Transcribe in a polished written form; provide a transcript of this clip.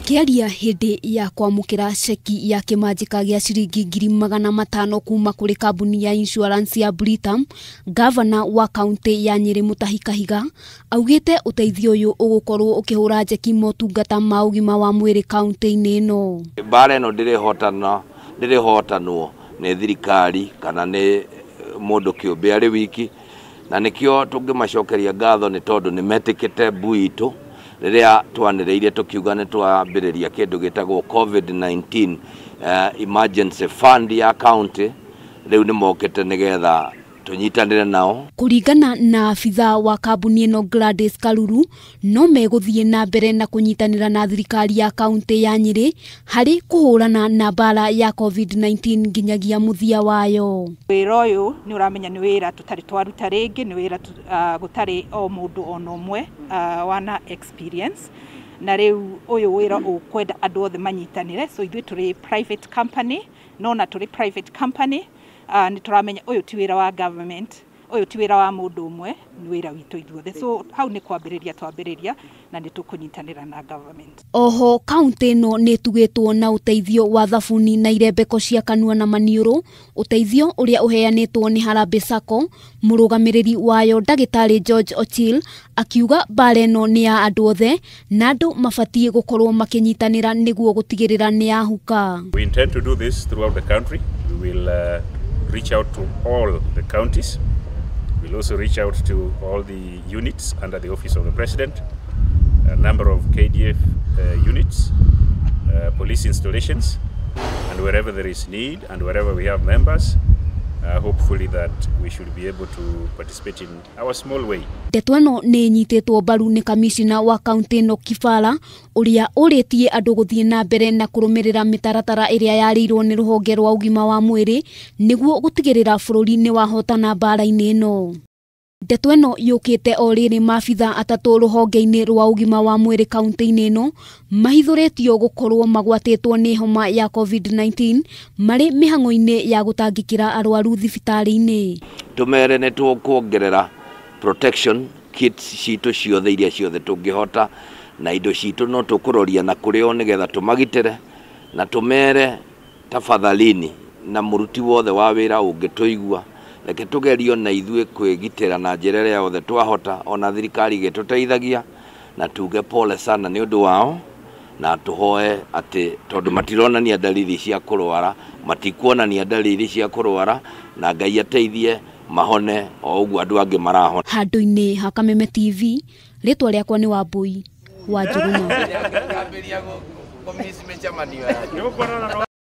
Akĩaria hĩndĩ ya kwamũkĩra ceki ya kĩmanjĩka gĩa ciringi 500,000 kuma kũrĩ kambuni ya insurance ya Britam, gavana wa kaunti ya Nyĩrĩ Mutahi Kahiga augĩte ũteithio ũyũ ũgũkorwo ũkĩhũra njeki motungata ma ũgima wa mwĩrĩ kaunti-inĩ ĩno. Mbara ĩno ndĩrĩhotanwo nĩ thirikari kana nĩ mũndũ kĩũmbe arĩ wiki, na nĩkĩo tũngĩmacokeria ngatho nĩ tondũ nĩ metĩkĩte mbu itũ rĩrĩa twanĩrĩire tũkiuga nĩ twambĩrĩria kĩndũ gĩtagwo COVID-19 emergency fund ya county. Rĩu nĩ mokĩte nĩgetha tũnyitanĩre nao. Kũringana na abithaa wa kambuni ĩno Gladys Karuru, no megũthiĩ na mbere na kũnyitanĩra na thirikari ya kaunti ya Nyĩrĩ harĩ kũhũrana na mbara ya COVID-19 nginyagia mũthia wayo. Wĩra ũyũ nĩ ũramenya nĩ wĩra tũtarĩ twaruta rĩngĩ, nĩ wĩra gũtarĩ o mũndũ ona ũmwe wana experience, na rĩu ũyũ wĩra ũkwenda andũ othe manyitanĩre. So ithuĩ tũrĩ private company, no na tũrĩ private company nĩ tũramenya ũyũ ti wĩra wa government, ũyũ ti wĩra wa mũndũ ũmwe, nĩ wĩra witũ ithuothe. So hau nĩ kwambĩrĩria twambĩrĩria na nĩ tũkũnyitanĩra na government. Oho kaunti ĩno nĩ ĩtugĩtwo na ũteithio wa thabuni na irembeko cia kanua na maniũrũ, ũteithio ũrĩa ũheanĩtwo nĩ Harambee Sacco. Mũrũgamĩrĩri wayo ndagĩtarĩ George Ochil akiuga mbara ĩno nĩ ya andũ othe na andũ mabatiĩ gũkorwo makĩnyitanĩra nĩguo gũtigĩrĩra nĩ yahuka. We intend to do this throughout the country. We will reach out to all the counties. We'll also reach out to all the units under the Office of the President, a number of KDF units, police installations, and wherever there is need and wherever we have members, hopefully that we should be able to participate in our small way. Ndeto ĩno nĩ ĩnyitĩtwo mbaru nĩ kamishina wa kaunti ĩno Kibala, ũrĩa ũrĩtie andũ gũthiĩ na mbere na kũrũmĩrĩra mĩtaratara ĩrĩa yarĩirwo nĩ rũhonge rwa ũgima wa mwĩrĩ nĩguo gũtigĩrĩra bũrũri nĩ wahotana mbara-inĩ ĩno. Ndeto ĩno yũkĩte o rĩrĩ maabitha atatũ rũhonge-inĩ rwa ũgima wa mwĩrĩ kaunti-inĩ ĩno mahithũrĩtio gũkorwo magwatĩtwo nĩ homa ya COVID-19 marĩ mĩhang'o-inĩ ya gũtangĩkĩra arwaru thibitarĩ-inĩ. Tũmere nĩ tũkuongerera protection kits citũ ciothe iria ciothe tũngĩhota, na indo citũ no tũkũroria na kũrĩ o nĩgetha tũmagitĩre, na tũmere tafadhalini na mũruti wothe wa wĩra ũngĩtũigua, reke tũgerio na ithuĩ kwĩgitĩra na njĩra ĩrĩa yothe twahota, ona thirikari ĩgĩtũteithagia, na tuge pole sana nĩ ũndũ wao, na tũhoe atĩ tondũ matironania dalili cia kũrwara, matikuonania dalili cia kũrwara, na Ngai ateithie mahone o ũguo andũ angĩ marahona. Handũ-inĩ ha Kameme TV, rĩtwa rĩakwa nĩ Wambui wa Njũgũna.